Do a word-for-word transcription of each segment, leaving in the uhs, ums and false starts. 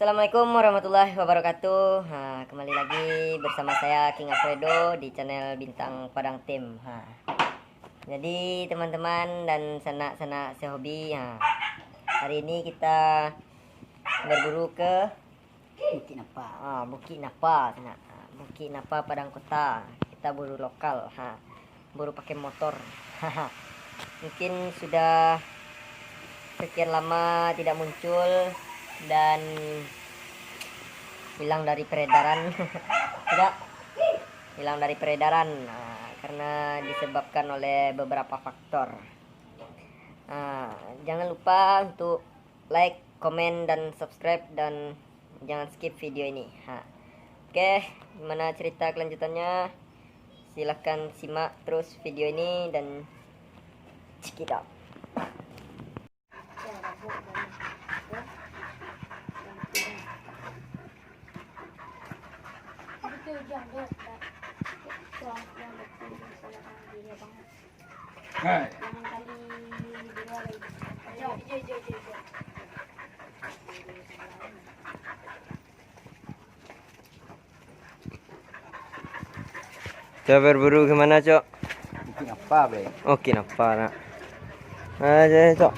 Assalamualaikum warahmatullahi wabarakatuh. Ha, kembali lagi bersama saya King Alfredo di channel Bintang Padang Team. Ha. Jadi teman-teman dan sanak-sanak sehobi, ha, hari ini kita berburu ke Bukik Napa. Ah, Bukik Napa, sanak. Ah, Bukik Napa Padang Kota. Kita buru lokal, ha. Buru pakai motor. Mungkin sudah sekian lama tidak muncul dan hilang dari peredaran. Tidak, hilang dari peredaran, ah, karena disebabkan oleh beberapa faktor. Ah, jangan lupa untuk like, komen, dan subscribe, dan jangan skip video ini. Ha. Oke, gimana cerita kelanjutannya? Silahkan simak terus video ini dan check it out. Hai. Cok, berburu ke mana, Cok? Bukik Napa, Bre. Oke, Napa, nak. Aja, Cok.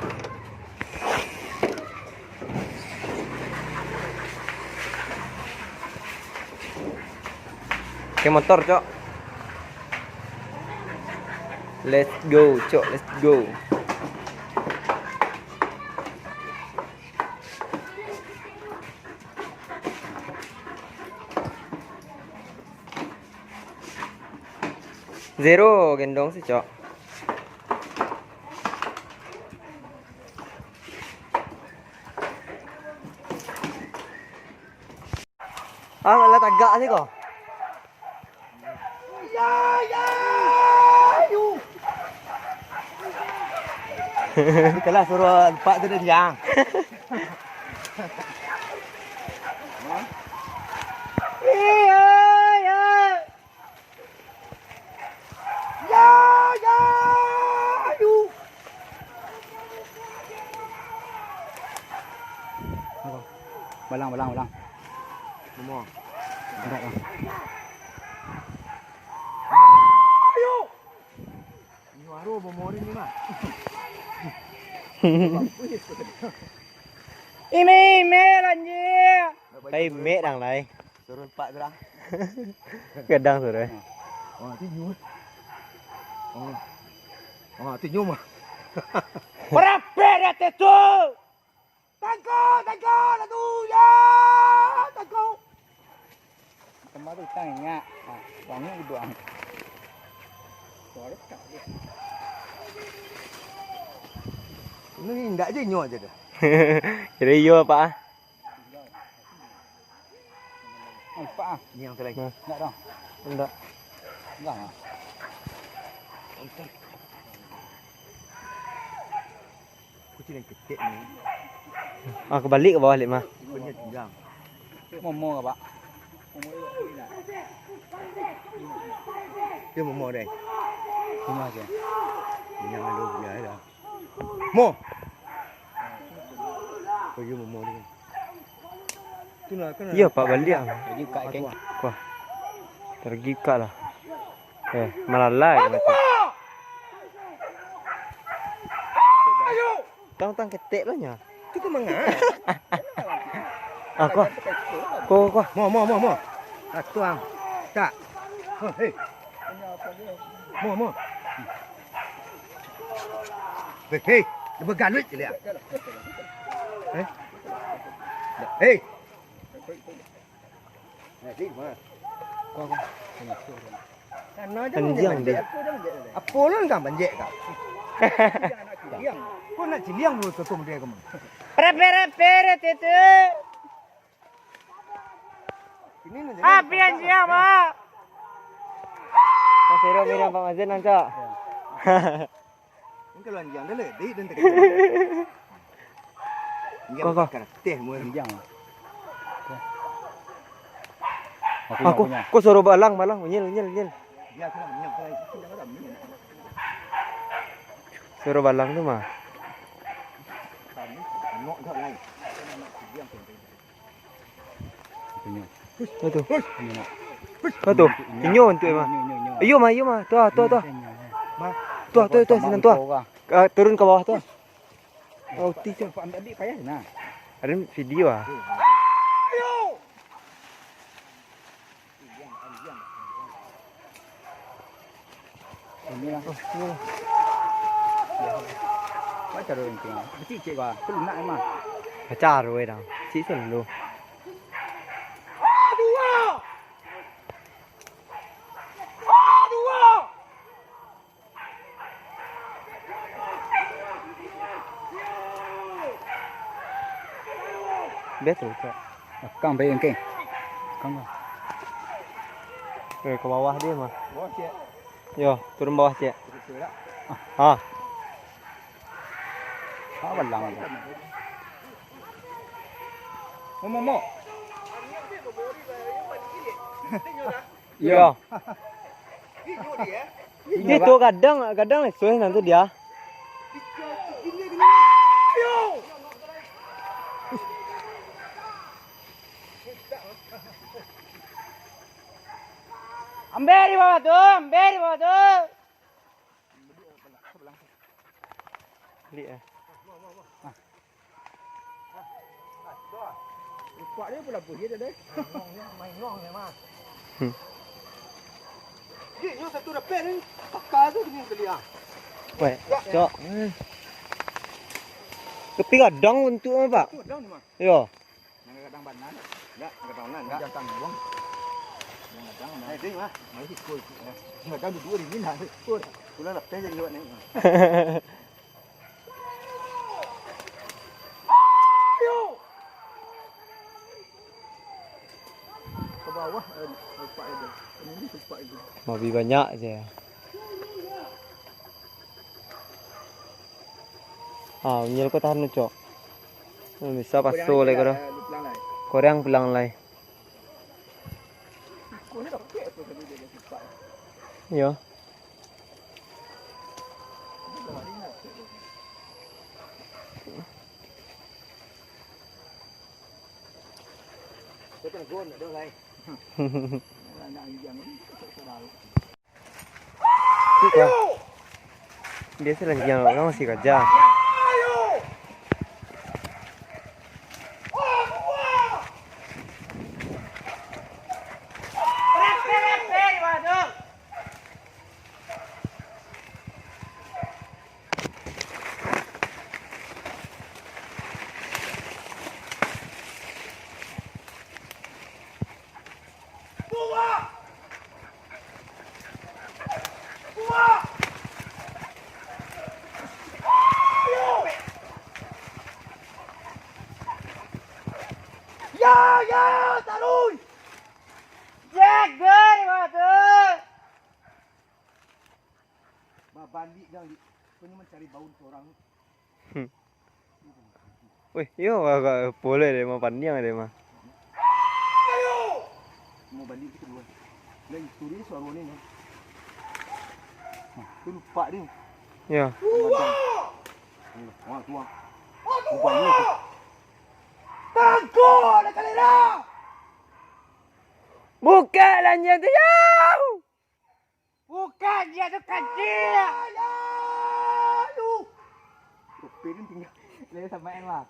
Oke, motor, Cok. Let's go, Cok, let's go. Zero gendong si, Cok. Ah, lah tagak si ko. Itulah suruh empat tu dia. Iya, iya. Ya, ya, yu. Apa? Balang, balang, balang. Bomo. Berat lah. Ayo. Ini baru bomo ni, mah. Ime, ime, anjir. Pai mek dang lai. Turun pak tu lah. Gadang suruh, eh. Oh, tinju. Oh. Oh, tinju mah. Berapa dah tu? Tangkap, tangkap, dah tu, ya. Tangkap. Kemarin utang ingat. Ha, banyak duduk ang. Suara tak dia. Ini indak je nyo aja dah. Kira iyo, Pak, ah. Nampak ah. Ni yang selain. Nah. Enggak dong. Enggak. Enggak ah. Kucing yang ketek ni. Ah, kebalik ke bawah, Lik, mah. Punya tinggang. Momo ke, Pak? Dia momo deh. Rumah aja. Ini yang ada punya dah. Mo. Oh, iyo, momo ni. Itulah, kan. Iyo, Pak, baliak. Jadi, Kak, Keng. Wah. Tergigak lah. Eh, malalai. Ayo. Tang, tang, ketek lah nya. Itu kau manga? Ah, kuah. Kuah, kuah. Mo, mo, mo, mo. Ah, tuang. Tak. Oh, hei. Mo, mo. Hei, hei. Dia bergalut je dia. Eh? Hei. Nah, sini, mana? Kuah, kuah. Sana je. Panjang, banjek, deh. Aku je banjek, deh. Apa lu kan banjek kau? Kau nak ciliang dulu tutup dia kamu. Repe, repe, repe, repe. Ini nanti. Api anjing apa? Masih ada Miriam Pak Mazin, Cok. Ini kalau anjing dah ledek dan tak kena. Anjing. Kau, kau. Karateh mu. Anjing. Aku, aku, aku suruh balang, balang, unyil, unyil, unyil. Dia aku nak minyak, kalau itu dah ada minyak. Suruh balang tu mah. Kami, anak kau lain. Anak dia yang penting. Inyo. Apa tu? Inyo nak. Apa tu? Inyo bantuak mah. Inyo, inyo, inyo. Iyo mah, iyo mah. Tu ah, tu ah, tu ah. Inyo, inyo. Tu ah, tu ah, tu ah, sinan tu ah. Ka-, turun ka bawah tu ah. Oh, ti tu. Ambil, ambil payah nah. Ada video ah. Inilah. Baca dulu ranking. Kecik-kecik bah. Tu lunak emang. Baca dulu eh, dah. Cik sen dulu. Betul, Cak. Kang baik, Kang. Kang. Eh, ke bawah dia mah. Bawah, Cik. Yo, turun bawah, Cik. Betul, tak? Ah. Ah, balang tu. Mo, mo, mo. Iyo. Iyo. Di tu gadang, gadang lesuh nan tu dia. Ambil di bawah tu, ambil di bawah tu. Liek ah. Rupak dia pun labuah dia tadi. Mainong dia, mainong dia, Mas. Hmm. Dia nyo satu dapek ni, pakar tu dengan kelia. Weh, cok. Tapi gadang bantuak mah, Pak. Tu gadang ni, Mas. Yo. Nan gadang bana, ndak? Ndak, gadang bana, ndak? Jangan tangguang. Jangan gadang, nah. Eh, ding, Mas. Mari sikul. Jangan gadang duduk di sini, nah. Sikul. Pulang lapeh jadi awak naik, Mas. Ke bawah, eh, tempat itu. Ini tempat itu. Lebih banyak je. Ah, unyil ko tahan, Cok. Bisa paso lai ko doh. Korang pulang lai. Iyo. Biaso lah, yang urang masih kaja. Ya, ya, taruih. Jaga di bawah tu. Babalik dah, Lik. Kau ni mencari baun seorang. Hmm. Weh, iyo, agak boleh deh mah, pandiang deh mah. Mau balik ke kedua. Lah, itu dia suara ni, nah. Nah, tu lupa dia. Ya. Wah, tu, ah. Lupa dia tu. Tangkap dah, kalera! Buka lah nyo tu, yo! Bukan, dia tu kancil. Alah, lu. Kopi ni tinggal. Dia sama yang lah.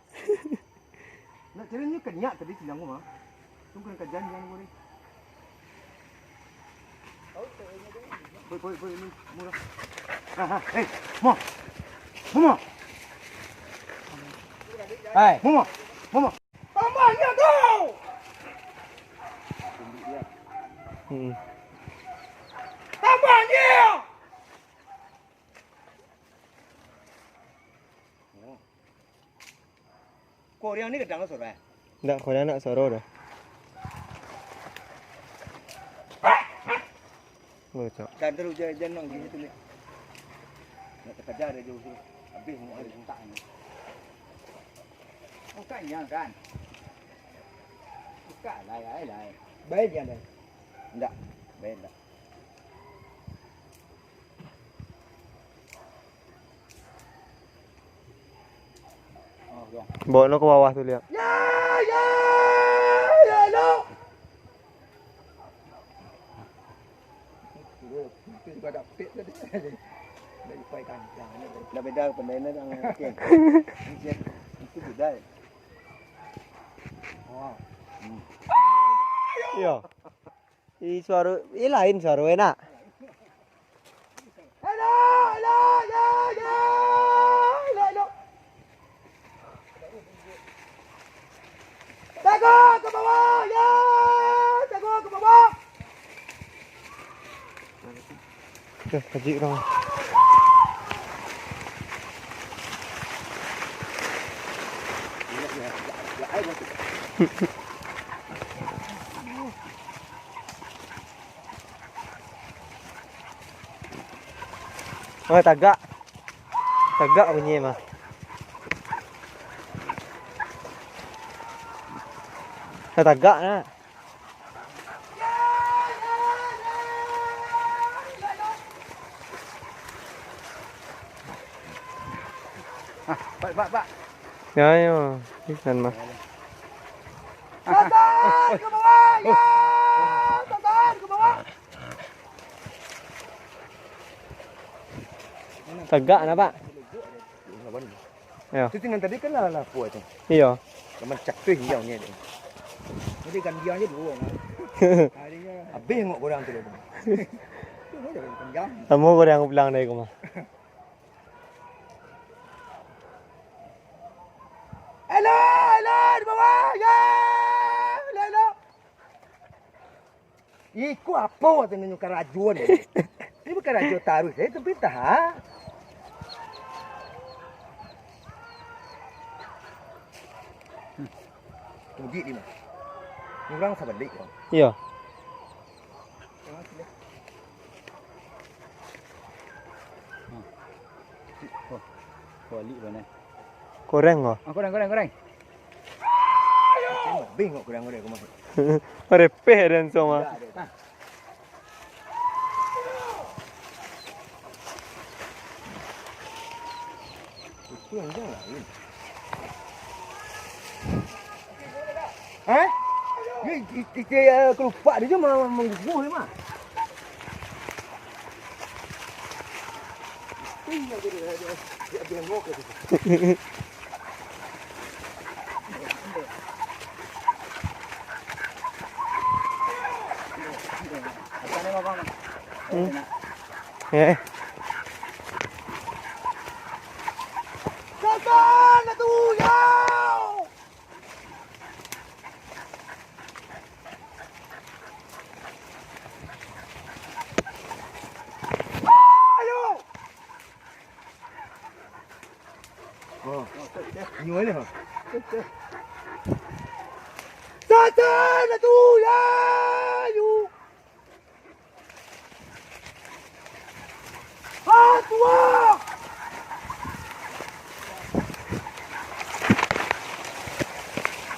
Nak cari ni kenyak tadi silang gua mah. Tu kena kajian silang gua ni. Poi, poi, poi, ni murah. Ha, ha, eh, mo. Mo, mo. Hai. Mo, mo. Mo, mo. Tambah nyo tu! Hmm. Tambah nyo! Koriang ni gadang suaro, eh? Ndak, koriang ndak suaro doh. Bocok. Kan terus jan, jan nang gini tu ni. Nak takajar dia jauh tu. Habis mau ada sentak ni. Bukannya kan. Buka lai, lai, lai. Baik dia dah. Ndak. Baik ndak. Oh, yo. Bawa lo ke bawah tu, lihat. Ya, ya, ya, lo. Dah beda pemainnya dengan King. Itu beda. Wah. Hmm. Iyo. Ih, suaro, ih, lain suaro enak. Elok, elok, elok, elok. Elok, elok. Tago ka bawah, yo. Tago ka bawah. Dah, kajik urang. Oh, tagak. Tagak bunyi mah. Nah, tagak nah. Ah, pak, pak, pak. Ya, ya. Ikan mah. Tahan ke bawah, ya. Tahan ke bawah. Tagak nah, Pak. Yo. Tu tinggal tadi kan lah, lah, apa tu? Iyo. Memang cak tu hiau ni. Jadi gandiang je dulu, kan? Habis ngok korang tu. Panjang. Samo korang pulang dari rumah. Elok, elok, di bawah, ya. Elok, elok. Iko apo katonyo karajo ni? Ini bukan karajo taruih, eh, tapi tahan. Hmm. Mudik ni mah. Ni urang sabalik, bang. Iyo. Hmm. Oh, balik bana. Korang ko? Ah, korang, korang, korang. Bengok korang, korang, korang. Repeh dan semua. Tidak ada. Ah. Itu yang jangan lain. Hah? Ni i-, i-, i-, eh, kelupak dia je ma-, mangguguh ni mah. Ih, dia, dia, dia, dia bengok lagi. Hmm. Eh. Satan, atu, yau! Oh. Inyo ni, ha. Satan tu, ya, yu. Ah, tua!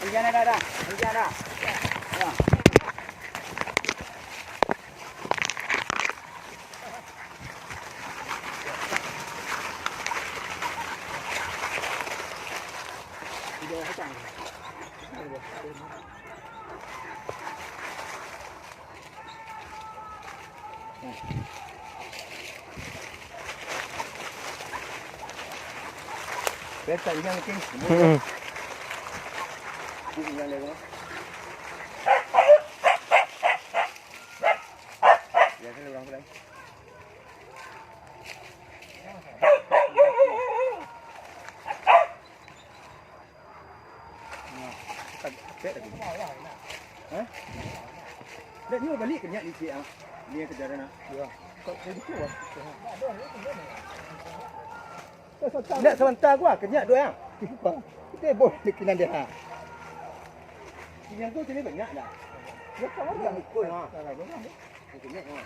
Hujan dah, dah. Hujan dah. Ya. Mm-mm. Hah? Dah, ni balik ke nyak licik, ah. Ni yang kejaran, ah. Ya. Kau, kau gitu, ah. Ndak, sabanta gua, kanyak doh, ya. Kita boh di kinan dia, ha. Kinan tu sini banyak dah. Ya, sama dah. Ikut, ha. Kanyak, ha.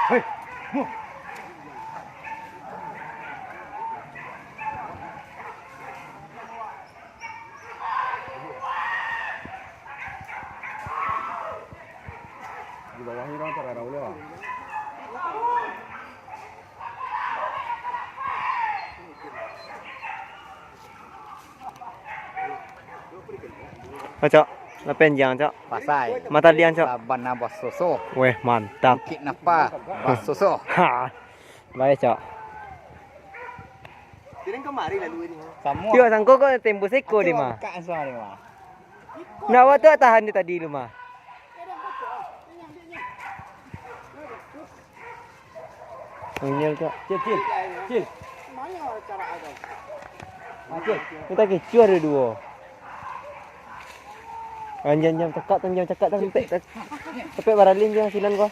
Hei, mu. Oh, Cok. Lapen jang, Cok. Pasai. Mata liang, Cok. Saban na basoso. Weh, mantap. Bukit Napa basoso. Ha. Baik, Cok. Samo. Tio sangko ko tembus eko di mah. Nak awak tu tahan di tadi lu mah. Angel, Cok. Cil, cil. Cil. Ah, cil. Kita kecuah ada duo. Anjang-anjang cakak, anjang cakak, tapi tapi baralin je sinan gua.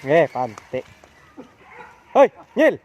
Eh, pantek. Hei, Nyil.